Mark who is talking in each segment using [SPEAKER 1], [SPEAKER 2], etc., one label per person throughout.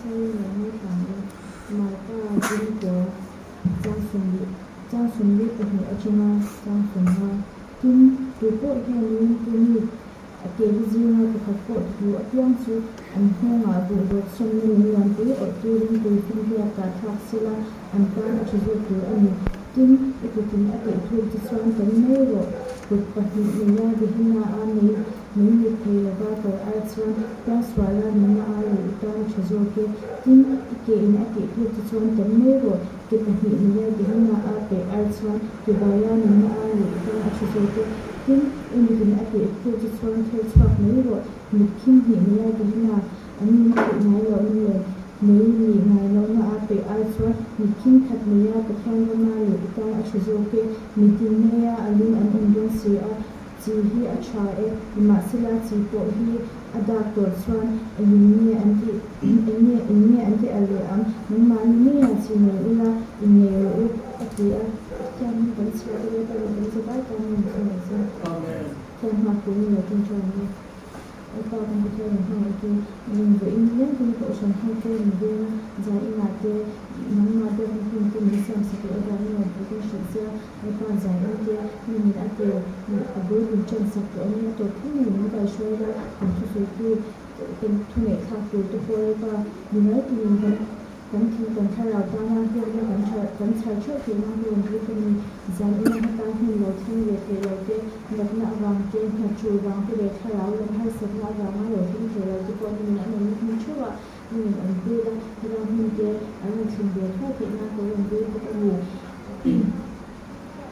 [SPEAKER 1] Chhiar in lo ngaithla ang e. Marka Zingkua chang sawmli chang 42 atanga chang 50. Tin, tupawh hianin tumi a ke hi zinga pakhat pawh tihlu apiang chu an nghawngah buhrawt sawmna lung lianpui awrh turin tui finfiak dah thlak sela an tan a tha zawk tur a ni. Tin, i kutin a tih tluk che chuan kan mai rawh. Kut pahnih neia Gehenna-a mei mei mit thei lova kal ai chuan piangsuala nunna a luh i tan a tha zawk e. Tin, i ke in a tih tluk che chuan kan mai rawh. Ke pahnih neia Gehenna-a peih ai chuan ke baia nunna a luh i tan a tha zawk e. Tin, i mitin a tih tluk che chuan thel chhuak mai rawh. Mit khing hnih neia Gehenna an min theih ngai lohna leh mei nih ngai lohna a peih ai chuan mit khing khat neia Pathian rama luh i tan a tha zawk e. Mitin meia a lin an awm dawn si a, chi hi a tha e, nimahsela chi pawh hi a dak tawh chuan engin nge an tih eng nge eng nge an ti alh leh ang, nangmahni ngeia chi nei ula innei rawh u, a ti a. Thianghlim kan chhiah te leh ka leh kan zavai tan min khawngaih che.
[SPEAKER 2] Amen.
[SPEAKER 1] Thian nghak turin lo ṭawngṭai ang e. Lalpa kan Pathian in hmangaih chu min vawiin leng te Kohhran ho te min veng a, zai inah te nangmah biakna hun te min siam sak loh avangin rawn thu kan hrilh che a, Lalpa zai in te min in a tel a bul min ṭan sak tawh a nia tawp thleng ngei min kaihruai la, kan thusawitu kan thu ngaihthlak tur te pawh Lalpa mimal tinin kan Kan thil kan thlarau tana hlawkna kan chhar kan chhar theuh theih nan ka rawn tir ka ni. Zan ina heta hmun lo thleng ve thei lo te, natna avang te, hnathul vang te leh thlarau lam harsatna avanga lo thleng thei lo te pawh nimin an awmna hmun theuhah nimin awm pui la, helai hmun te an rawn thlen ve thuai theih nan ka rawn tir bawk a ni.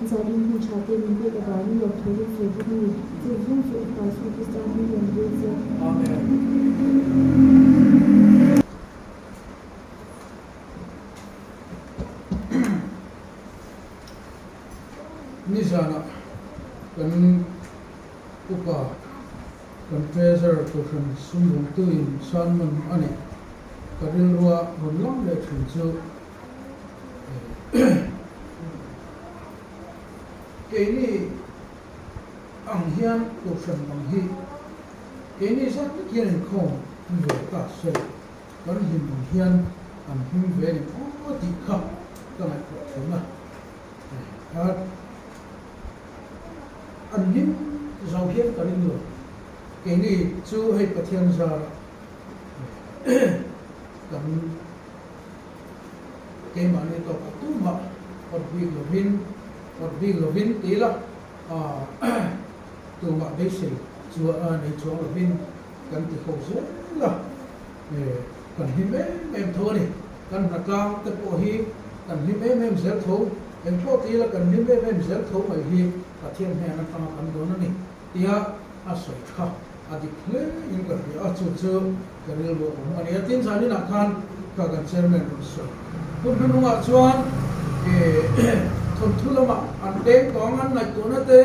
[SPEAKER 1] Zan in hmun tha te min pek avangin lawmthu kan sawi bawk a ni. Chu zawng chu i Pastor Krista hming rawn tir che.
[SPEAKER 2] Amen. Nizanah kan upa kan Treasurer Kohhran sumdawngtuin sermon a neih ka rilrua rawn lang leh thin chu keini ang hian Kohhran bang hi keini zat vek hian inkhawm ve ta se. Kan hlim ang hian an hlim ve ni aw tih kha ka ngaihtuah thin a. An hlim zo hian ka ring lo. Keini chu hei Pathian zarah kan keimahni tawkah tumah awt bik lovin awt bik lovin ti ila tumah beisei chuan nei chuang lovin kan ti ho zel a, kan hlim em em tho a ni. Kan hnatlang te pawh hi kan hlim em em zel tho, eng pawh ti ila kan hlim em em zel tho mai hi Pathian hnen atanga kan dawn a ni tia a sawi kha a dik hle in ka hria a, chu chu ka rilru a awm a ni a. Tin, zaninah khan ka kan chairman rawn sawi hun hnuhnungah chuan thawnthu lamah an peng tawng an ngaihtuahna te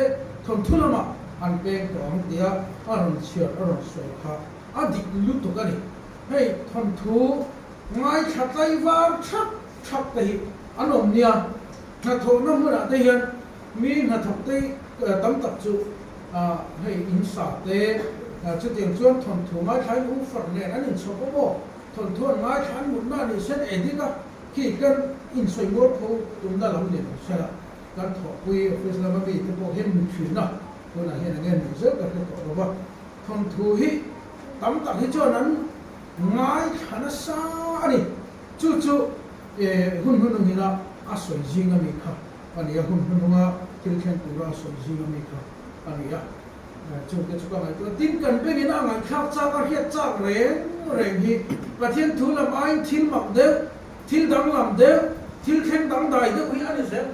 [SPEAKER 2] thawnthu lamah An peng tawh ang tia a rawn chhiar a rawn sawi kha a dik lutuk a ni. Hei thawnthu ngaithla tlaivar thak thak te hi an awm nia. Hnathawhna hmunah te hian mi hnathawk te tam tak chu hei in sa te chutiang chuan thawnthu ngaithlain u far nen an inchhawp awm aw. Thawnthu an ngaithla an mutna a nih sen edik a khi kan insawi mualpho tumna lam ni lo sela. Kan thawhpui office lama mi te pawh hian mi thin a, tunah hian enge nuih zel ka hre tawh lo va, thawnthu hi tam tak hi chuan an ngaithla nasa a ni. Chu chu hun hnuhnungin a a sawi zing ami kha a ni a, hun hnuhnunga thil thleng tura a sawi zing ami kha a ni a. Chungte chu ka ngaihtuah a, tin kan bengin a ngaihthlak chak a hriat chak reng reng hi Pathian thu lam aiin thil mak deuh, Thil danglam deuh, thil thleng dangdai deuh hi a ni zel.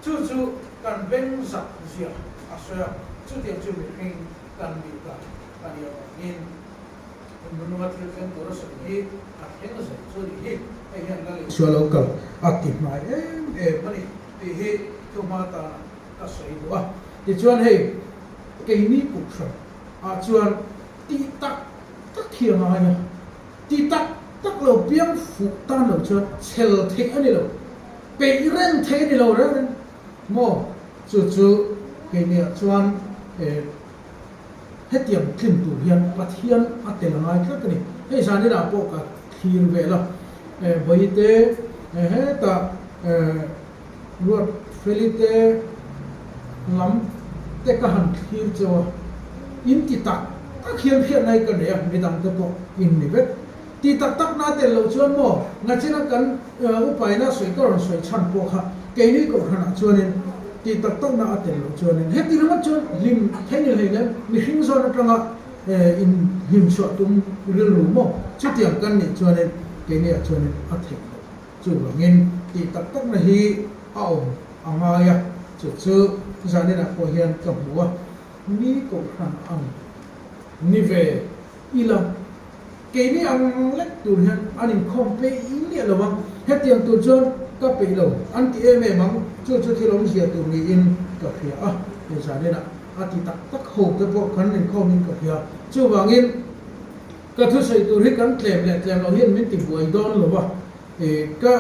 [SPEAKER 2] Chu chu kan beng zak zia a sawi a, chutiang chu mihring kan nih dan a nih avangin nunga thil thleng tur a sawi hi a thleng zel chu a nih hi. Hei hian Lal Isua lo kal a ti hnai em em a ni tih hi thu hma tana ka sawi duh a. Tichuan hei keini Kohhran ah chuan tih tak tak hi a ngai a. Ti tak tak lo piang fuh tan lo chuan chhel theih a ni lo, peih reng theih a ni lo reng reng maw? Chu chu keiniah chuan hetiang tlin tur hian Pathian a tel a ngai tlat a ni. Hei zaninah pawh ka thlir vel a. Vawi te hetah Ruat Feli te lam te ka han thlir cheu a, in ti tak tak hian hriatna hi ka nei a, midang te pawh in ni vek. Ti tak tak na tel loh chuan maw nachina kan upaina sawi ka rawn sawi chhan pawh kha keini kohhranah chuanin ti tak tak na a tel loh chuanin heti ringawt chuan hlim thei ni hlei lem mihring zawn atanga in hlim chhuah tum rilru maw chutiang kan nih chuanin keiniah chuanin a theih loh chuvangin ti tak tak na hi a awm a ngai a chu chu zaninah pawh hian ka hmu a mi kohhran ang ni ve ila. Keini ang lek tur hian an inkhawm peih miah lo ang, hetiang tur chuan ka peih lo an ti em em ang, chu chu thil awmzia tur niin ka hria a, hei zaninah a ti tak tak ho te pawh kan inkhawmin ka hria. Chuvangin ka thusawi tur hi kan tlem leh tlem loh hian min ti buai dawn lo va, ka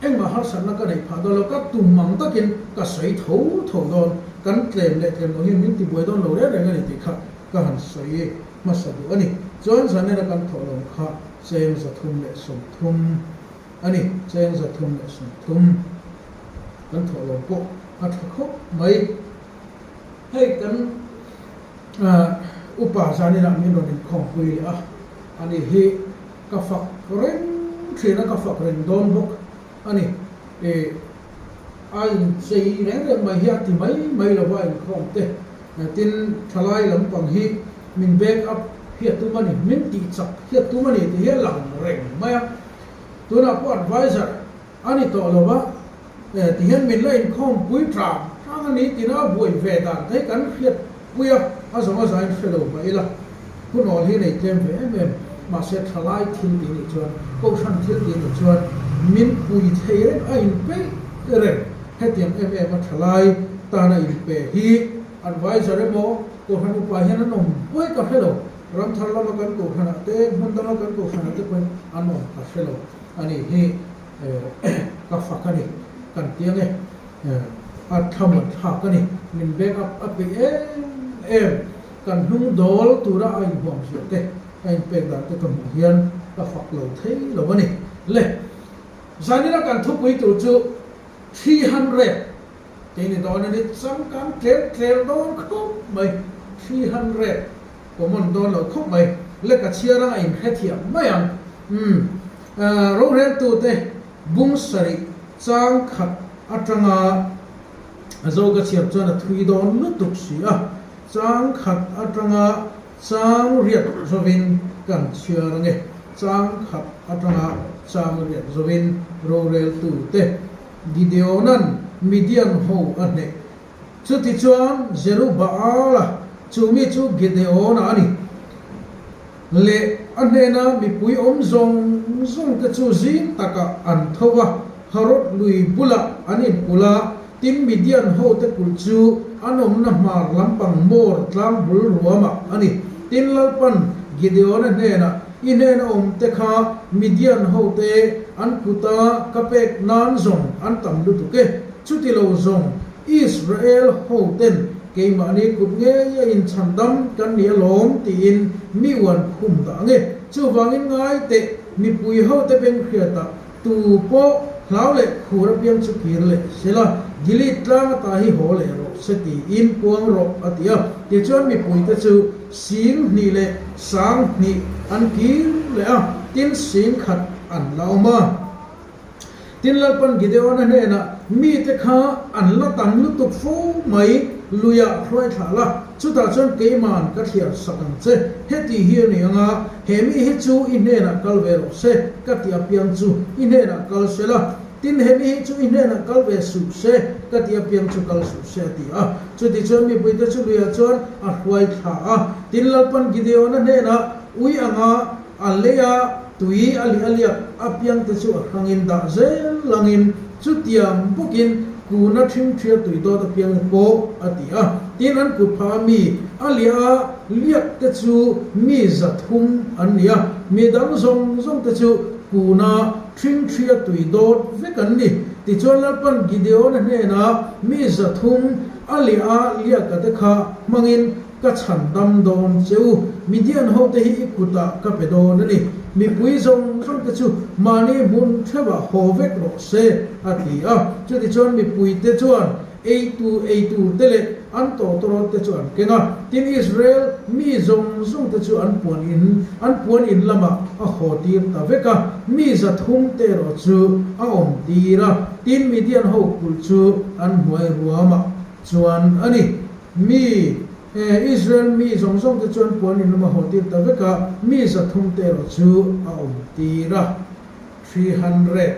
[SPEAKER 2] engmah harsatna ka neih phah dawn lo, ka tum ang takin ka sawi tho tho dawn, kan tlem leh tlem loh hian min ti buai dawn lo reng reng a ni tih kha ka han sawi hmasa duh a ni. Chuan zanena kan thawh lo kha cheng 330 a ni. Cheng 330 kan thawh lo pawh a tha khawp mai. Hei kan upa zaninah min rawn inkhawmpui leh a, ani hi ka fak reng thin a, ka fak reng dawn bawk a ni. A inchei reng reng mai hi a ti mai mai lo va inkhawm te. Tin, thalai lampang hi min back up hi a tum a ni, min tih chak hi a tum a ni tih hi a lang reng mai a. Tunah pawh advisor a ni tawh lo va, ti hian min la inkhawm pui tang tang a ni tina a buai ve dan te hi kan hriat pui a, a zawng a zain hre lo mah ila hun awl hi nei tlem ve em em. Mahse, thalai thil tih nih chuan, kohhran thil tih nih chuan min pui thei reng a inpeih reng. Hetiang em em a thalai tana inpe hi advisor emaw kohhran upa hian an awm buai ka hre lo. Ramthar lama kan kohhranah te, hmun danga kan kohhranah te pawhin an awm ka hre lo a nih hi ka fak a ni. Kan tiang e, a thlamuan thlak a ni. Min back up a peih em em. Kan hnung dawl tura a inhuam ziah te, a inpek dan te ka hmuh hian ka fak lo thei lo a ni. Le, zanina kan thupui tur chu 300 tih ni dawn a ni, changkang tlel tlel dawn khawp mai, 300 common dawn lo khawp mai, le ka chhiar anga inhrethiam mai ang. Umm, roreltute bung sarih chang khat atanga a zo ka chhiar chuan a thui dawn lutuk si a, chang khat atanga chang riat zawin kan chhiar ange, chang khat atanga chang riat zawin roreltute Gideona'n Midian ho a hneh. Chutichuan Jerubbaala, chu mi chu Gideona a ni, leh a hnena mipui awm zawng zawng te chu zing takah an tho va, Harod lui bulah an inkulh a, tin Midian ho te kulh chu an awmna hmar lampang Mor tlang bul ruamah a ni. Tin Lalpan Gideona hnenah, I hnena awm te kha Midian ho te an kuta ka pek nan zawng an tam lutuk e, chuti lo zawng Israel ho ten keimahni kut ngei a inchhandam kan ni alawm tiin mi uan khum dah ang e. Chuvangin ngai teh mipui ho te benghriatah Tu pawh hlau leh khur apiang chu kir leh sela, Gilead tlang ata hi haw leh rawh se tiin puang rawh a ti a. Tichuan mipuite chu 2000 leh 2000 an kir leh a, tin 10,000 an la awm a. Tin Lalpan Gideona hnenah, Mite kha an la tam lutuk fo mai, luiah hruai thlah la, Chutah chuan keima'n ka thliar sak ang che, heti hi a ni ang a, he mi hi chu i hnenah kal ve rawh se, ka ti apiang chu i hnenah kal se la, tin he mi hi chu i hnenah kal ve suh se, ka ti apiang chu kal suh se, a ti a. Chutichuan mipuite chu luiah chuan a hruai thla a, tin Lalpan Gideona hnenah ui anga a lei a, tui a lih a liak apiang te chu a hrangin dah zel langin chutiang bawkin kuna ṭhingṭhia tui dawt apiang te pawh a ti a. Tin, an kut phah a mi a liah a liak te chu mi 300 an ni a, mi dang zawng zawng te chu kuna ṭhingṭhia tui dawt vek an ni. Tichuan Lalpan Gideona hnenah mi 300 a liah a liaka te kha hmangin Ka chhan dam dawn che u, Midian hote hi i kutah ka pe dawn a ni. Mipui zawng zawng te chu mahni hmun theuhah haw vek rawh se, a ti a. Chutichuan mipuite chuan eitu eitur te leh an tawtawrawt te chu an keng a. Tin, Israel mi zawng zawng te chu an puan in an puan in lamah a haw tir ta vek a, mi 300 te erawh chu a awm tir a. Tin, Midian ho kulh chu an hnuai ruamah chuan a ni. Mi, Israel mi zawng zawng te chuan puan in lama haw tir ta vek a, mi 300 te erawh chu a awm tir a, 300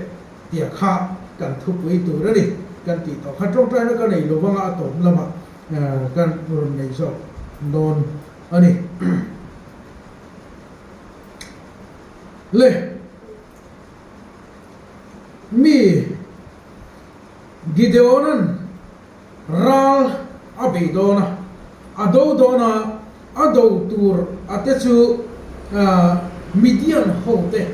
[SPEAKER 2] tia kha kan thupui tur a ni kan tih tawh kha tawngtaina ka nei lo vanga a tawp lamah kan rawn nei zawk dawn a ni. Le, mi Gideona'n Ral a bei dawn a, a do dawn a, a do tur a te chu Midian ho te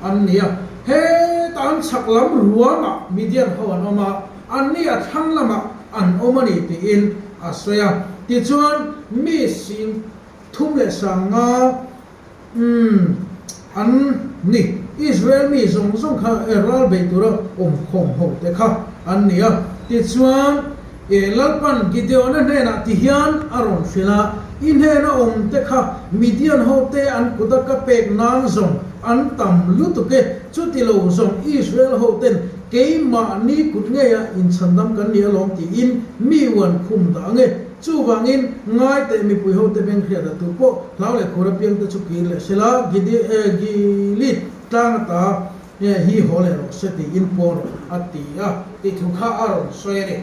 [SPEAKER 2] an ni a. Heta an chhak lam ruamah Midian ho an awm a, anni a thlang lamah an awm a ni tiin a sawi a. Tichuan mi 35 Umm, an ni. Israel mi zawng zawng kha ral bei tura awm khawm ho te kha an ni a. Tichuan, e Lalpan Gideona hnenah ti hian a rawn hrilh a, I hnena awm te kha Midian ho te an kut a ka pek nan zawng an tam lutuk e, chuti lo zawng Israel ho ten keimahni kut ngeia inchhandam kan ni alawm tiin mi uan khum dah ange. Chuvangin, ngai teh mipui hote beng hriat a tu pawh hlau leh khur apiang te chu kir leh se la, Gilead tlang ata hi haw leh rawh se tiin puang rawh a ti a tih thu kha a rawn sawi a ni.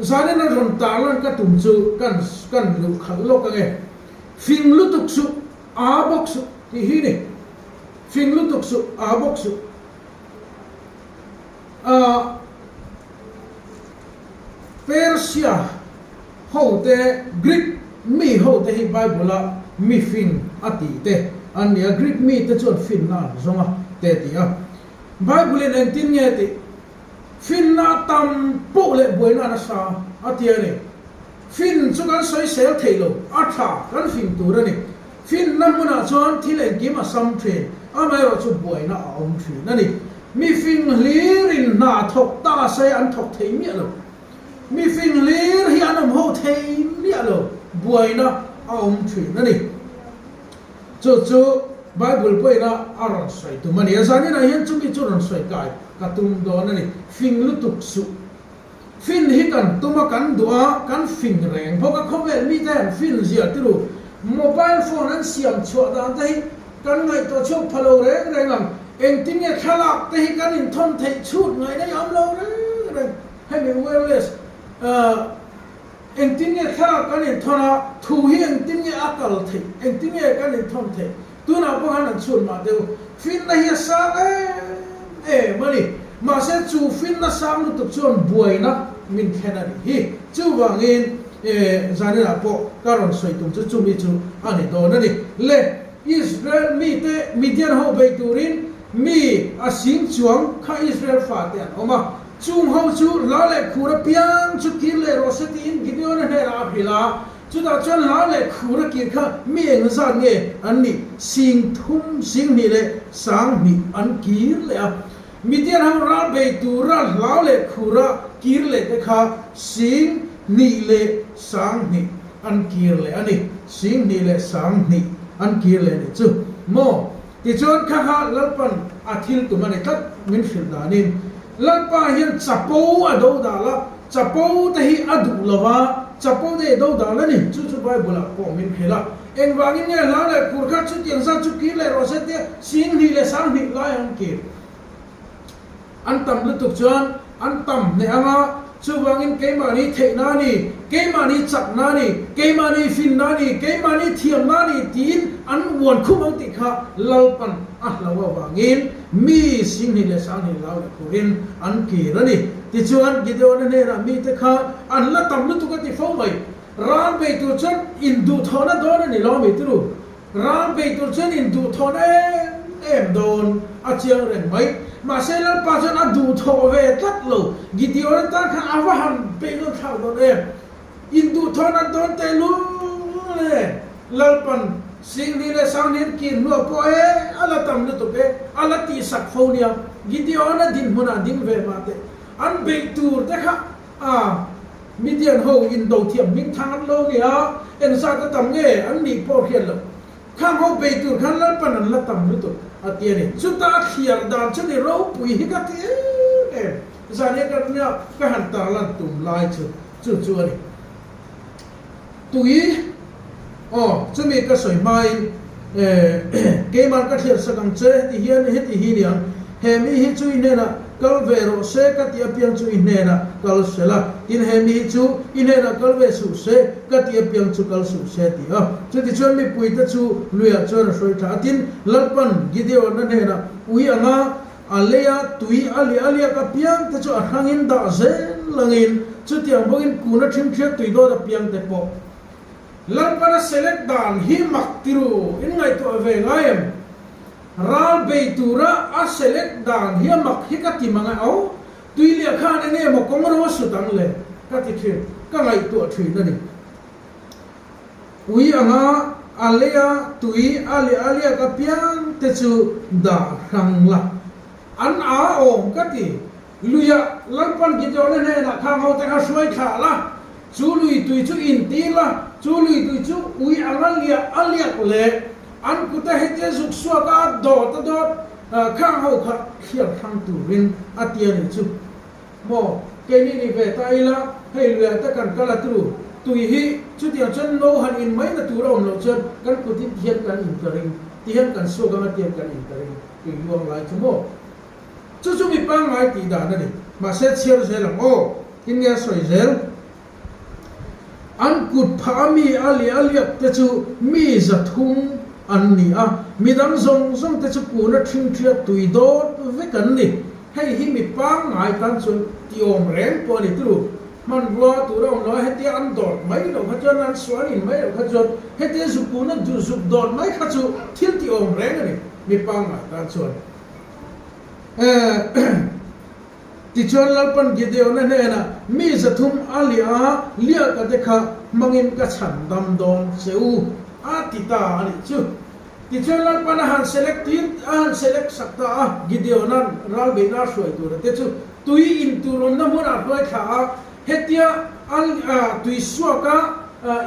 [SPEAKER 2] Zanin a rawn tarlan ka tum chu kan kan luh khalh lawk ange. Fing lutuk suh, aa bawk suh tih hi ni. Fing lutuk suh, aa bawk suh. Aa. Persia hote, Greek mi hote hi Bible-a mi fin a tih te an ni a, Greek mite chuan finna an zawng a te ti a. Bible-in engtin nge tih? Finna tam poh leh buaina nasa a ti a ni. Fin chu kan sawisel thei lo, a tha kan fing tur a ni. Finna hmunah chuan thil engkim a sam thin, amaherawhchu buaina a awm thin a ni. Mi fing hlirin hna thawk ta se an thawk thei miah lo. Mi fing hlir hi an awm ho thei miah lo, buaina a awm thin a ni. Chu chu Bible pawhin a a rawn sawi tum a ni. A zaninah hian chumi chu rawn sawi kai ka tum dawn a ni. Fing lutuk suh. Fin hi kan tum a, kan duh a, kan fing reng bawk a, khawvel mite an fin zia ti ru. Mobile phone an siam chhuah dan te hi kan ngaihtuah chhuak pha lo reng reng ang. Engtin nge thlalak te hi kan inthawn theih chhut ngaihna hi a awm lo reng reng. Hemi wireless engtin nge thlalak kan inthawn a, thu hi engtin nge a kal theih, engtin nge kan inthawn theih. Tunah pawh khan an chhun mah deuh. Finna hi a sang em em a ni. Mahse chu finna sang lutuk chuan buaina min thlen a nih hi. Chuvangin zaninah pawh ka rawn sawi tum chu chumi chu a ni dawn a ni. Le, Israel mite Midian ho bei turin mi a sing chuang kha Israel fate an awm a. Chung ho chu la leh khur apiang chu kir leh rawh se tiin Gideon-a hnenah a hrilh a. Chutah chuan hlau leh khur a kir kha mi eng zat nge an nih? 3000, 20,200 an kir leh a. Midian ho ral bei tura hlau leh khur a kir leh te kha 20,200 an kir leh a ni. 20,200 an kir leh a nih chu maw? Tichuan kha kha Lalpan a thil tum a ni tlat min hrilh danin Lalpa hian chapo a do dal a, chapo te hi a duh lo a, chapo te hi a do dal a ni. Chu chu Bible ah pawh min hrilh a. Engvangin nge hla leh khur kha chutiang zat chu kir leh rawh se tia 20,000 20,000 lai an kir. An tam lutuk chuan an tam hneh ang a, chuvangin keimahni theihna a ni, keimahni chakna a ni, keimahni finna a ni, keimahni thiamna a ni tiin an uan khum ang tih kha Lalpan a hlo avangin mi 20,000 20,000 lau leh khurin an kir a ni. Tichuan Gideon-a hnenah mite kha an la tam lutuk a ti fo mai. Ral bei tur chuan induhthawhna dawn a ni lo ami turu? Ral bei tur chuan induhthawhna em em dawn a chiang reng mai. Mahse Lalpa chuan a duhthawh ve tlat lo. Gideon-a tan khan a va han beihnawn thlak dawn em? Induhthawhna dawn teh lul e Lalpan. Singhnih leh Sanghnih kir hnuah pawh e, a la tam lutuk e, a la tihsak fo nia. Gideon-a dinhmunah ding ve mah teh. An beih tur te kha a Midian ho indo thiam hming thang an lo nia, engzat a tam nge an nih pawh hriat loh. Khang ho beih tur khan Lalpan an la tam lutuk a ti a ni. Chuta a thliar dan chu ni ropui hi ka ti em em. Zan hian ka nia ka han tarlan tum lai chu chu chu a ni. Tui, Aw, chumi ka sawi hmain keimah ka thliar sak ang che, heti hian heti hi niang, he mi hi chu i hnenah kal ve rawh se ka ti apiang chu i hnenah kal se la, tin he mi hi chu i hnenah kal ve suh se ka ti apiang chu kal suh se ti a. Chutichuan mipuite chu luiah chuan a hruai tha a, tin Lalpan Gideon-a hnenah ui anga A leia tui a liah a liak apiang te chu a hrangin dah zel langin chutiang bawkin kuna ṭhimṭhiat tui dawt apiang te pawh Lalpana select dan hi mak tiru in ngaihtuah ve ngai em? Ral bei tura a select dan hi a mak hi ka ti mang e au, tui liah khan enge emaw kawng ro a sut ang le ka ti ṭhin, ka ngaihtuah ṭhin a ni. Ui anga a leia tui a liah a liak apiang te chu dah hrang la. An a awm ka ti. Luiah Lalpan Gideona hnenah khang ho te kha hruai thlah la, chu lui tui chu intir la, chu lui tui chu ui anga liah a liak leh an kuta hetia zuk suak a dawt a dawt khang ho kha thliar hrang turin a ti a nih chu. Maw, keini ni ve ta ila, hei luiah te kan kal a tru, tui hi chutiang chuan no han in mai na tur a awm loh chuan kan kut in tihian kan in ka ring, tihian kan suak anga tihian kan in ka ring, tui luang lai chu maw. Chu chu mi pangngai tih dan a ni, mahse chhiar zel ang aw, tin nge a sawi zel. An kut phah a mi a leh a liak te chu mi 300 an ni a, midang zawng zawng te chu kuna ṭhingṭhia tui dawt vek an ni. Hei hi mi pangngai tan chuan ti awm reng pawh a ni turu. Hmanrua tur a awm lo a, hetia an dawt mai loh kha chuan, an suan in mai loh kha chuan hetia zuk kuna zuk dawt mai kha chu thil ti awm reng a ni mi pangngai tan chuan. Tichuan Lalpan Gideona hnenah, Mi 300 a liah a, liah te kha hmangin ka chhan dam dawn che u, a ti ta a nih chu. Tichuan Lalpan a han select tir, a han select sak ta a, Gideona'n ralbeihna a hruai tura te chu tui in tur awmna hmunah hruai thla a, hetia a tui suaka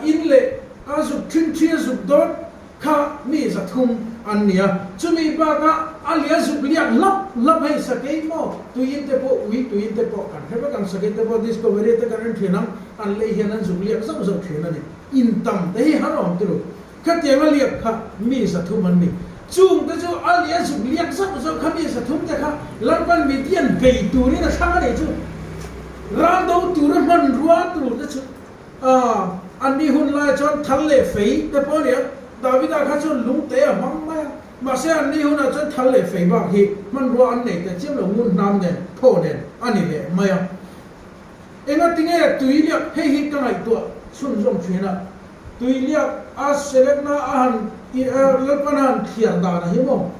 [SPEAKER 2] in leh a zuk ṭhin ṭhi a zuk dawn Kha mi 300 an ni a, chumi bakah a lia zuk liak hlap hlap hei sakei maw tuiin te pawh ui tuiin te pawh kan hre vek ang sakei te pawh discovery te kan en thin ang an lei hian an zuk liak zauh zauh thin a ni in tam te hi har awm turu khatiang a liak kha mi 300 an ni chung te chu a lia zuk liak zauh zauh kha mi 300 te kha Lalpan Midian bei turin a thlang a nih chu ral do tura hmanrua tur te chu A, an ni hun lai chuan thal leh fei te pawh a ni a, Davida kha chuan lung te a hmang mai a, mahse an ni hunah chuan thal leh fei bak hi hmanrua an nei teh chiam lo, ngun hnam nen, phaw nen a ni leh mai a. Engatinge tui liak hei hi ka ngaihtuah chhunzawm thin a, tui liak a selekna a han Lalpan a han thliar dan a hi maw?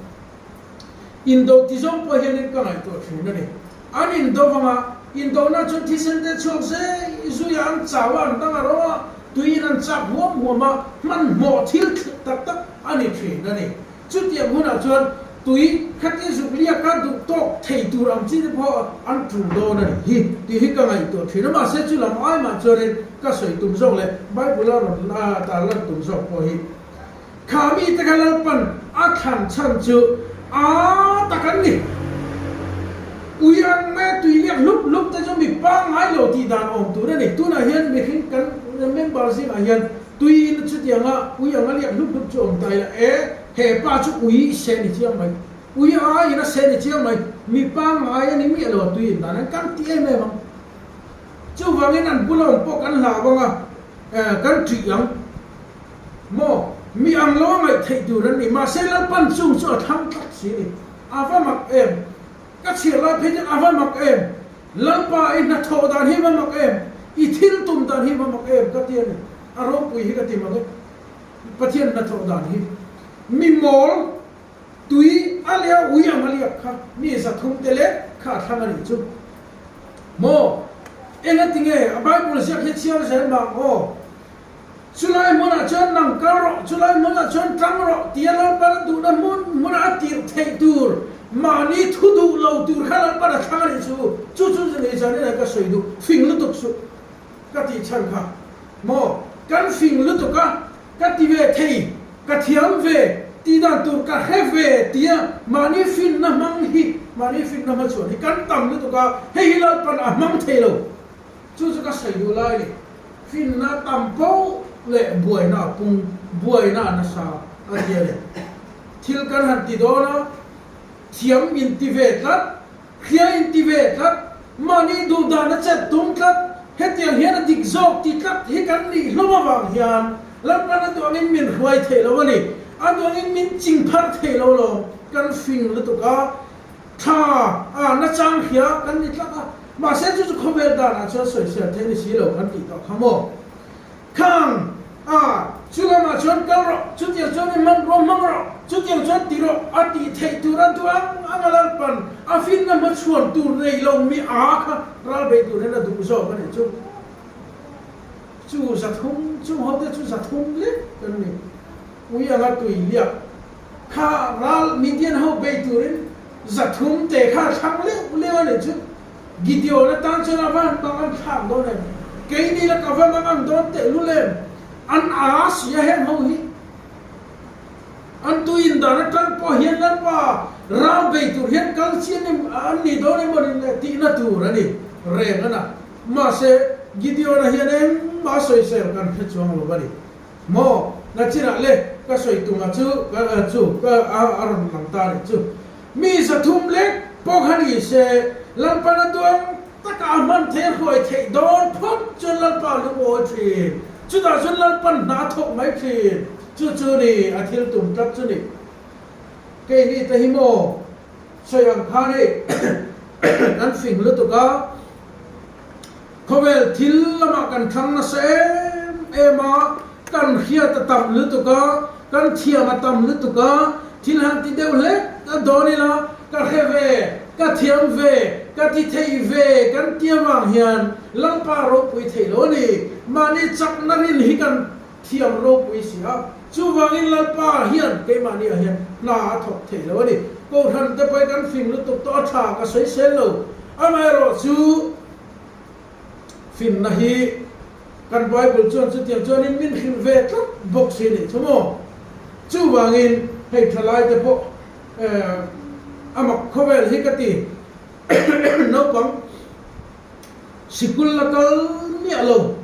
[SPEAKER 2] Indo ti zawng pawh hianin ka ngaihtuah thin a ni. An indo vanga indona chuan thisen te chhuak zei zui a, an chau a, an dang a ro a, tuiin an chak huam huam a, hmanhmawh thil tak tak a ni thin a ni. Chutiang hunah chuan tui khatia zuk liaka duh tawk thei tur ang chi te pawh an tul dawn a ni hi tih hi ka ngaihtuah thin a, mahse chu lam ai mah chuanin ka sawi tum zawk leh Bible a rawn tarlan tum zawk pawh hi Kha mite kha Lalpan a thlan chhan chu a tak an ni. Ui ang mai tui liak hlup hlup te chu mi pangngai lo tih dan awm tur a ni. Tunah hian mihring kan member zingah hian tui in chutianga ui anga liak hlup hlup chu awm ta ila e, he pa chu ui se ni chiang mai, ui aiin a se ni chiang mai, mi pangngai a ni miah lo a tui in dan an kan ti em em ang. Chuvangin an bula awm pawh kan hlau ang a, kan ṭih ang. Maw? Mi ang lo a ngaih theih tur an ni. Mahse Lalpan chung chu a thlang tlat si a ni. A va mak em? Ka chhiar lai phei chuan a va mak em? Lalpa i hnathawh dan hi va mak em? I thil tum dan hi va mak em? Ka ti a ni. A ropui hi ka ti mak e. Pathian hnathawh dan hi. Mi mawl tui a leh a ui ang a liak kha mi 300 te lek kha a thlang a nih chu. Maw? Engatinge a Bible ziak hi chhiar zel mah ang aw? Chulai hmunah chuan nang kal rawh, chulai hmunah chuan tang rawh tia Lalpan a duhna hmun hmuna a tirh theih tur, mahni thu duh lo tur kha Lalpan a thlang a nih chu. Chu chu ni chuan inah ka sawi duh, fing lutuk suh ka tih chhan kha maw? Kan fing lutuk a, ka ti ve thei, ka thiam ve, tih dan tur ka hre ve tia mahni finna hmang hi, mahni finna hmachhuan hi kan tam lutuk a, hei hi Lalpan a hmang thei lo. Chu chu ka sawi duh lai a ni. Finna tam poh leh buaina a pung, buaina a nasa a ti a ni. Thil kan han ti dawn a, thiam in ti ve tlat, hria in ti ve tlat, mahni duh dan a chet tum tlat, hetiang hian a dik zawk ti tlat hi kan nih hlawm avang hian Lalpan a duangin min hruai thei lo a ni. A duangin min ching phar thei lo lawm, kan fing lutuk a. Tha a nachang hria kan ni tlat a, mahse chu chu khawvel danah chuan sawisel theih ni si lo kan tih tawh kha maw? Khang a, chu lamah chuan kal rawh, chutiang chuan i hman rawh hmang rawh, chutiang chuan ti rawh a tih theih tur a duh ang ang a Lalpan a finna hmachhuan tur nei lo mi a kha ral bei tur hian a duh zawk a nih chu. Chu 300, chung hote chu 300 lek kan ni. Ui anga tui liak kha ral Midian ho bei turin 300 te kha a thlang leuh leuh a nih chu. Gideon atan chuan a van bang an thlak dawn em? Keini la ka va mang ang dawn tehlul em? An a si a heng ho hi. An tui indan atang pawh hian Lalpa ral bei tur hian kal chian em an nih dawn emaw ni le tihna tur a ni reng a na. Mahse Gideon-a hian engmah sawisel kan hre chuang lo a ni. Maw? Nachinah le, ka sawi tumah chu ka chu ka a a rawn lang ta nih chu. Mi 300 lek pawh kha ni se, Lalpan a duang taka a hman thei a hruai theih dawn phawt chuan Lalpa a lungawi thin. Chutah chuan Lalpan hna a thawk mai thin. Chu chu ni a thil tum tlat chu ni. Keini te hi maw sawi ang khan hei kan fing lutuk a. Khawvel thil lamah kan thlang nasa em em a, kan hriat a tam lutuk a, kan thiam a tam lutuk a, thil han ti deuh hlek a dawn ila, ka hre ve, ka thiam ve, ka ti thei ve kan ti avang hian Lalpa ropui theih lo a ni. Mahni chakna rin hi kan thiam ropui si a, chuvangin Lalpa hian keimahniah hian hna a thawk theih lo a ni. Kohhran te pawh hi kan fing lutuk tawh a tha ka sawisel lo, amaherawhchu, Finna hi kan Bible chuan chutiang chuanin min hrilh ve tlat bawk si nih chu maw? Chuvangin hei thalaite pawh a mak khawvel hi ka ti naupang sikul la kal miah lo,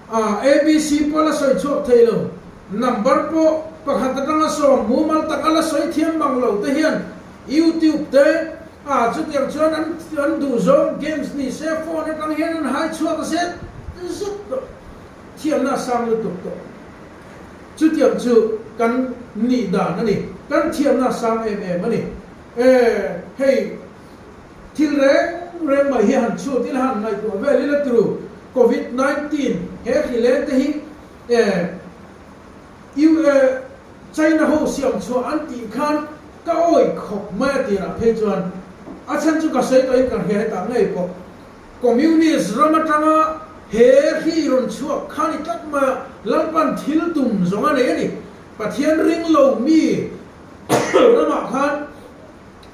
[SPEAKER 2] ABC pawh la sawi chhuak thei lo, number pawh pakhat atanga 10 mumal taka la sawi thiam bang lo te hian YouTube te A, chutiang chuan an an duh zawng games ni se phone atang hian an hai chhuak zet zet tawh, thiamna a sang lutuk tawh. Chutiang chu kan nih dan a ni, kan thiamna a sang em em a ni. E, hei thil reng reng mai hi han chhut ila han ngaihtuah vel ila turu Covid 19 he hri leng te hi e, U e China ho siam chhuah an tih khan ka awih khawp mai a tirah phei chuan a chhan chu ka sawi tawhin ka hria hetah ngei pawh Communist ram atanga he hri rawn chhuak kha ni tlat mai a Lalpan thil tum zawng a nei a ni Pathian ring lo mi ramah khan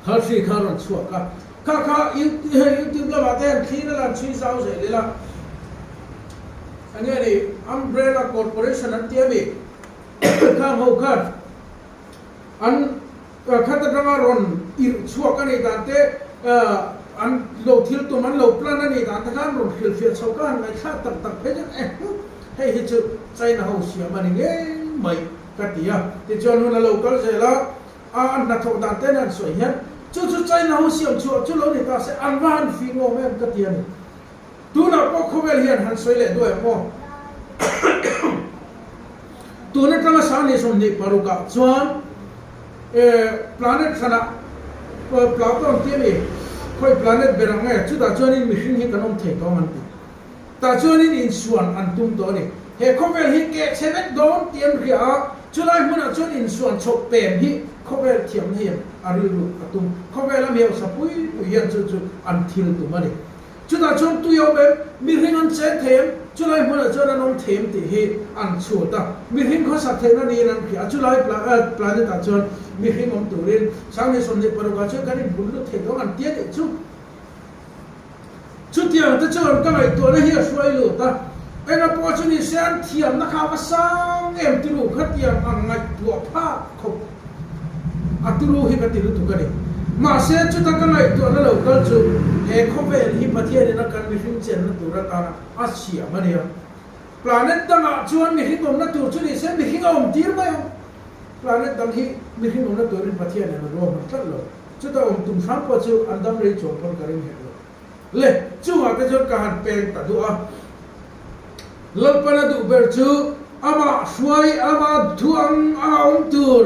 [SPEAKER 2] kha hri kha rawn chhuak a kha kha YouTube lamah te hian thlir a lan chhui zau zel ila enge ni Umbrella Corporation an ti a mi khang ho khan an khat atanga rawn irh chhuak a nih dan te an lo thil tum an lo plan a nih dan te khan rawn hrilhfiah chho ka han ngaihthlak tak tak phei chuan eh hei hi chu China ho siam a ni ngei mai ka ti a tichuan hun a lo kal zel a. A an hnathawh dan ten an sawi hian chu chu China ho siam chhuah chu lo ni ta se an va han fing awm em ka ti a ni. Tunah pawh khawvel hian han sawi leh duai ang aw. Tun atanga sangni 26 ah chuan planet hranah Plato an ti a ni, khawi planet ber ang nge chutah chuanin mihring hi kan awm thei tawng an ti. Tah chuanin insuan an tum tawh a ni. He khawvel hi keh chhe vek dawn tih an hria a, chulai hmunah chuan insuan chhoh pem hi khawvel thiamna hian a rilru a tum. Khawvela hmeusa pui pui hian chu chu an thil tum a ni. Chutah chuan tui a awm em? Mihring an cheng thei em? Chulai hmunah chuan an awm thei em tih hi an chhut a. Mihring khawsak theihna niin an hria a, chulai planet ah chuan mihring awm turin 2026 ah chuan kan inhmun lut thei dawn an tia nih chu. Chutiang te chuan ka ngaihtuahna hi a hruai lut a, enga pawh chu ni se an thiamna kha a va sang em tiru khatiang ang ngaihtuah phak khawp a turu hi ka ti lutuk a ni. Mahse chuta ka ngaihtuahna lo kal chu he khawvel hi Pathianin a kan mihring chenna tur atana a siam a nia. Planet dangah chuan mihring awmna tur chu ni se mihring a awm tir mai ang. Planet dang hi mihring awmna turin Pathianin a ruahman tlat lo. Chuta awm tum hram pawh chu an dam rei chuang pawn ka ring hek lo. Le, chungah te chuan ka han peng ta duh a. Lalpan a duh ber chu amah hruai, ama thu ang anga awm tur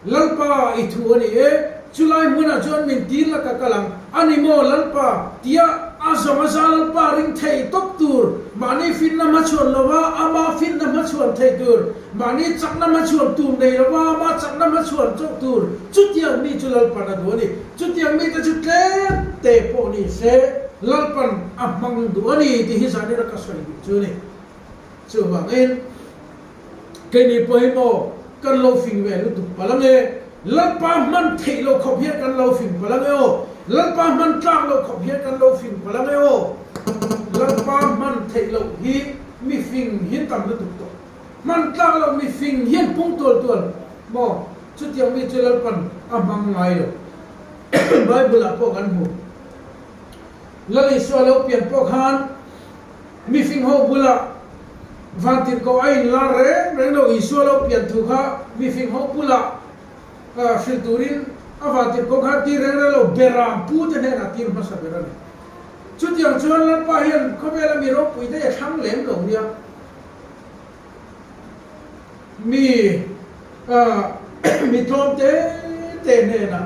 [SPEAKER 2] Lalpa i thu a ni e. Chulai hmunah chuan min tir la ka kal ang. A ni maw Lalpa? Tia a zawng a za Lalpa ring thei tawp tur, mahni finna hmachhuan lova ama finna hmachhuan thei tur, mahni chakna hmachhuan tur nei lova ama chakna hmachhuan chauh tur, chutiang mi chu Lalpan a duh a ni. Chutiang mite chu tlem te pawh ni se Lalpan a hmang duh a ni tih hi zanira ka sawi duh chu a ni. Chuvangin keini pawh hi maw kan lo fing ve lutuk palh ange, Lalpa hman theih loh khawp hian kan lo fing palh ange aw, Lalpa hman tlak loh khawp hian kan lo fing palh ange aw, Lalpa hman theih loh hi mi fing hi tam lutuk tawh, hman tlak loh mi fing hian pung tual tual maw chutiang mi chu Lalpan a hmang ngai lo. Bible ah pawh kan hmu. Lal Isua lo pian pawh khan Mi fing ho bulah vantirhkoh a inlar reng reng lo, Isua lo pian thu kha mi fing ho bulah hrilh turin a vantirhkoh kha tir reng reng lo, Beram pu te hnenah tir hmasa ber a ni. Chutiang chuan Lalpa hian khawvela mi ropui te a thlang lem lo nia. Mi mi tlawm te te hnenah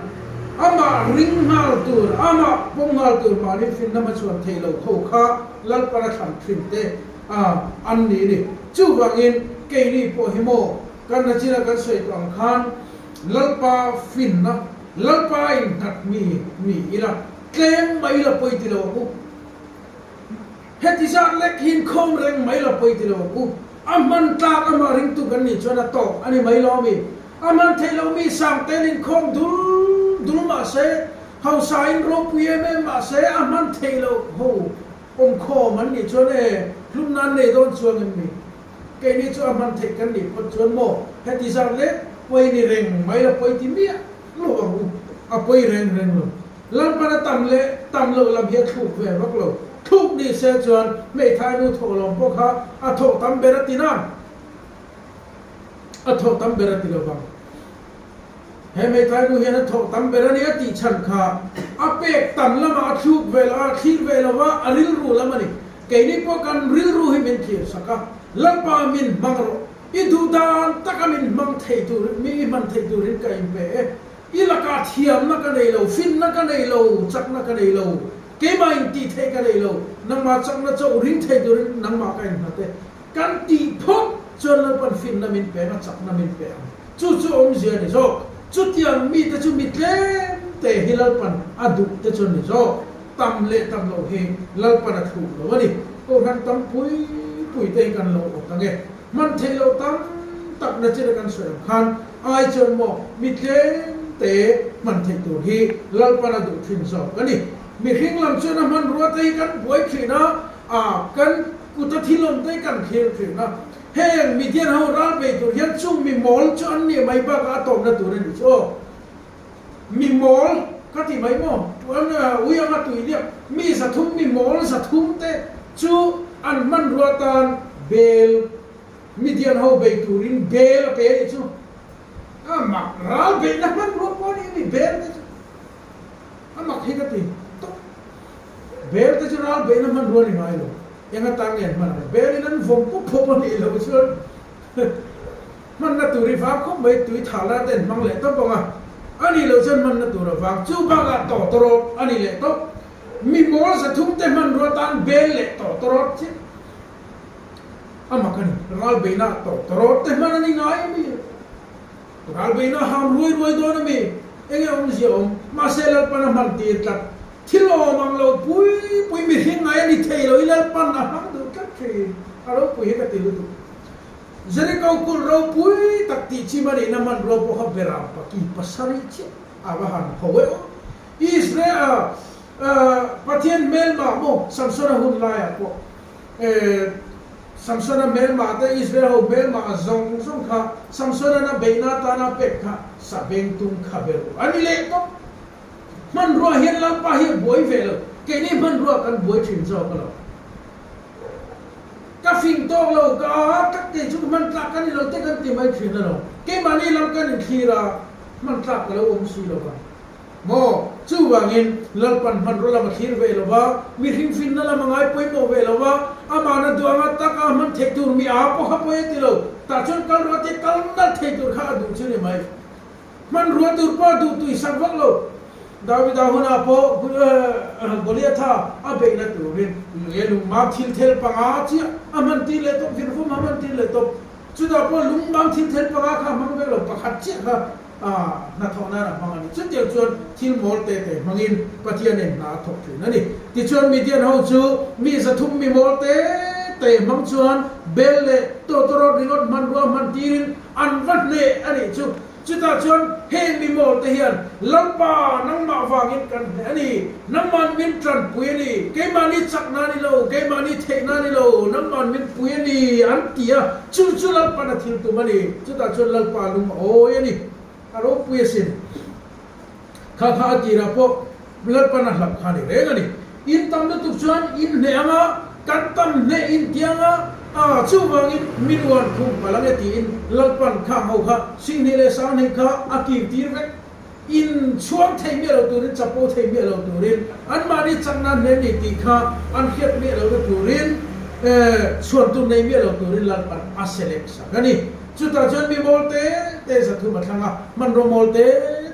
[SPEAKER 2] amah ring nghal tur, amah pawm nghal tur mahni finna hmachhuan thei lo ho kha Lalpan a thlan thin te an ni ni. Chuvangin keini pawh hi maw kan nachina kan sawi tawh ang khan Lalpa finna, Lalpa innghat mi ni ila tlem mai la pawi ti lo ang u. Heti zat lek hian khawm reng mai lo pawi ti lo ang u. A hman tlak amah ringtu kan nih chuan a tawk a ni mai lo ami? A hman theih lo mi sang tel in khawm dul dul mah se, hausa in ropui em em mah se a hman theih loh ho awm khawm an nih chuan e hlum nan nei dawn chuang em ni? Keini chu a hman theih kan nih phawt chuan maw heti zat lek pawi ni reng mai lo pawi ti miah lo ang u. A pawi reng reng lo. Lalpan a tam leh tam loh lam hi a thluk ve vak lo. Thluk ni se chuan hmeithai nu thawhlawm pawh kha a thawh tam ber a ti na. A thawh tam ber a ti lo vang. He hmeithai nu hian a thawh tam ber a ni a tih chhan kha a pek tam lamah a thluk ve lo a, a thlir ve lo va, a rilru lam a ni. Keini pawh kan rilru hi min thlir sak a, Lalpa min hmang rawh. I duh dan taka min hmang thei tur, mi i hman thei turin ka inpe e. I lakah thiamna ka nei lo, finna ka nei lo, chakna ka nei lo, keimah in tih theih ka nei lo, nangmah chakna chauh ring thei turin nangmah ka innghat e. Kan tih phawt chuan Lalpan finna min peng a, chakna min pe ang. Chu chu awmzia a ni zawk. Chutiang mite chu mi tlem te hi Lalpan a duh te chu a ni zawk. Tam leh tam loh hi Lalpan a thluk lo a ni. Kohhran tam pui pui te hi kan lo awt ang e. Hman theih loh tam tak na chin a kan sawi ang khan ai chuan maw mi tlem te hman theih tur hi Lalpan a duh thin zawk a ni. Mihring lam chuan a hmanrua te hi kan buai thin a, a kan kut a thil awm te hi kan thlir thin a. Heng Midian ho ral bei tur hian chung mi mawl chu an nih mai bakah a tawpna tur a ni chu aw. Mi mawl ka ti mai maw? An ui anga tui liak mi 300 mi mawl 300 te chu an hmanrua tan bel Midian ho bei turin bel a pe a nih chu. A mak ral beihna hmanrua pawh a nih a ni bel te chu. A mak hi ka ti tawp. Bel te chu ral beihna hmanrua a ni ngai lo. Eng atan nge an hman ang? Bel in an vawm pup pawp a nih loh chuan Hmanna tur i vang khawp mai, tui thah la te an hmang leh tawp ang a, a nih loh chuan hmanna tur a vang. Chu bakah tawtawrawt a ni leh tawp. Mi mawl 300 te hmanrua tan bel leh tawtawrawt chiah a mak a ni. Ral beihna ah tawtawrawt te hman a ni ngai a mi? Ral beihna a ham ruai ruai dawn a mi? Enge awmzia awm? Mahse Lalpan a hman tir tlat. Thil awm ang lo pui pui mihring ngai a ni thei lo i Lalpan a hmang duh tlat thin. A ropui hi ka ti lutuk. Jericho kulh ropui tak tih chim a nihna hmanrua pawh kha beram paki pasarih chiah a va han ho e aw. Israel Pathian hmelmah maw Samsona hun laiah pawh Samsona hmelmah te Israel ho hmelmah zawng zawng kha Samsona'n a beihna atana a pek kha sabengtung kha ber a ni leh tawp. Hmanrua hian Lalpa hi a buai ve lo, keini hmanrua kan buai thin zawk a lo. Ka fing tawk lo, ka a tak te chu hman tlak ka ni lo te kan ti mai thin a lo. Keimahni lam kan inthlir a, hman tlak ka lo awm si lo va. Maw? Chuvangin Lalpan hmanrua lam a thlir ve lo va, mihring finna lam a ngai pawimawh ve lo va, amahna duanga taka hman theih tur mi a pawh kha pawi a ti lo. Tah chuan kal ruah te kal nalh thei tur kha a duh chu ni mai. Hmanrua tur pawh duh tui sak vak lo. Davida hunah pawh Goliatha a beihna turin nge lungmam thil thel panga chiah a hman tir leh tawp, virvum a hman tir leh tawp. Chutah pawh lungmam thil thel panga kha a hmang vek lo, pakhat chiah kha hnathawh nan a hmang a ni. Chutiang chuan thil mawl te te hmangin Pathianin hna a thawk thin a ni. Tichuan Midian ho chu mi zathum mi mawl te te hmang chuan bel leh tawtawrawt ringawt hmanrua hman tirin an va hneh a nih chu. Chutah chuan heng mi mawl te hian, Lalpa, nangmah vangin kan hneh a ni, nangman min tanpui a ni, keimahni chakna a ni lo, keimahni theihna a ni lo, nangman min pui a ni, an ti a. Chu chu Lalpan a thil tum a ni. Chutah chuan Lalpa lung a awi a ni. A ropui asin. Kha kha a tirah pawh Lalpan a hlauh kha a ni reng a ni. In tam lutuk chuan in hneh ang a, kan tam hneh in ti ang a, a chuvangin min uan khum palh ang e tiin Lalpan khang ho kha Singhnih leh Sanghnih kha a kir tir vek. In chhuang thei miah lo turin, chapo thei miah lo turin, anmahni chakna hneh ni tih kha an hriat miah lohna turin, chhuan tur nei miah lo turin Lalpan a select sak a ni. Chutah chuan mi mawl te te zathum a thlang a, hmanraw mawl te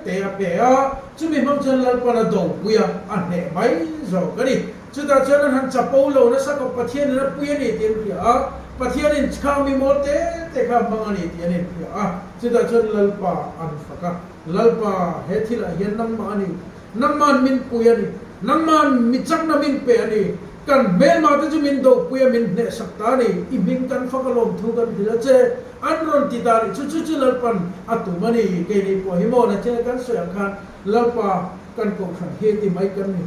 [SPEAKER 2] te a pe a, chumi hmang chuan Lalpan a dopui a, a hneh mai zawk a ni. Chutah chuan an han chapo lo nasa kawp Pathianin a pui a ni tih an hria a, Pathianin chhang mi mawl te te kha a hmang a ni tih an inhria a, chutah chuan Lalpa an fak a, Lalpa, he thilah hian nangmah a ni, nangma'n min pui a ni, nangma'n mi chakna min pe a ni, Kan hmelma te chu min dopui a min hneh sak ta a ni, i hming kan fak alawm thu kan hrilh a che, an rawn ti ta nih chu chu chu Lalpan a tum a ni, keini pawh hi maw nachina kan sawi ang khan Lalpa kan kohhran hi ti mai kan ni.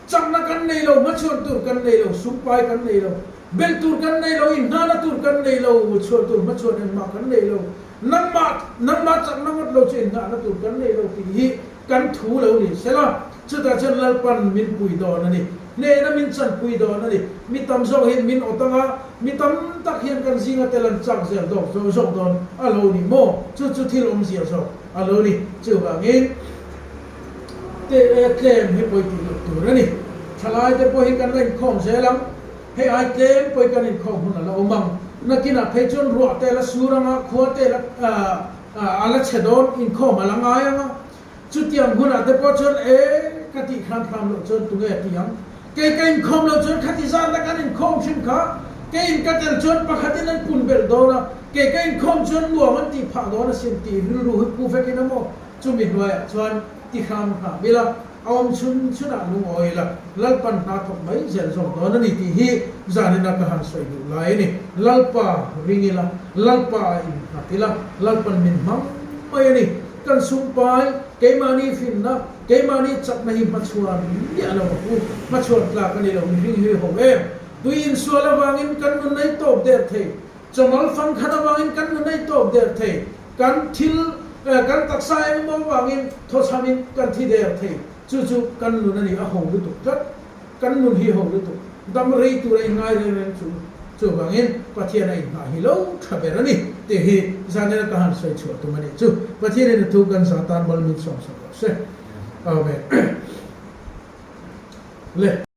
[SPEAKER 2] Chakna kan nei lo, hmachhuan tur kan nei lo, sumpai kan nei lo, belh tur kan nei lo, inhnana tur kan nei lo, chhuan tur hmachhuan engmah kan nei lo, nangmah nangmah chakna ngawt lo chu inhnahna tur kan nei lo tih hi Kan thu lo ni sela, chutah chuan Lalpan min pui dawn a ni. Hnehna min chanpui dawn a ni. Mi tam zawk hian min awt ang a, mi tam tak hian kan zinga tel an chak zel dawk zawk zawk dawn a lo ni maw? Chu chu thil awmzia zawk a lo ni. Chuvangin te tlem hi pawi tih loh tur a ni. Thalai te pawh hi kan la inkhawm zel ang. Hei ai tlem pawi kan inkhawm hun a la awm ang. Nakinah phei chuan ruah te la sur ang a, khua te la A la chhe dawn, inkhawm a la ngai ang a. Chutiang hunah te pawh chuan e ka tih hram hram loh chuan tunge a ti ang? Kei ka inkhawm loh chuan khati zat a kan inkhawm hrim kha, kei in ka tel chuan pakhatin an pun belh dawn a, kei ka inkhawm chuan nuam an tih phah dawn asin tih rilru hi pu vekin a maw? Chumi hnuaiah chuan ti hram hram ila. A awm chhun chhunah lungawi ila, Lalpan hna thawk mai zel zawk dawn a ni tih hi zanina ka han sawi duh lai a ni. Lalpa ring ila, Lalpa a innghat ila, Lalpan min hmang mai a ni. Kan sumpai, keimahni finna, keimahni chakna hi hmachhuan miah lo ang u. Hmachhuan tlak a ni lo, mihring hi ho em. Tui insual avangin kan nun ei tawp der thei. Chawmal fang khat avangin kan nun ei tawp der thei. Kan thil, kan taksa engemaw avangin thawchhamin kan thi der thei. Chu chu kan nun a ni, a ho lutuk tlat. Kan nun hi ho lutuk. Dam rei tur a inngai reng reng chu. Chuvangin Pathian a inhnah hi lo tha ber a ni tih hi zanina ka han sawi chhuah tum a nih chu. Pathianin a thu kan zah tan mal min sawmsak rawh se. Amen. Le.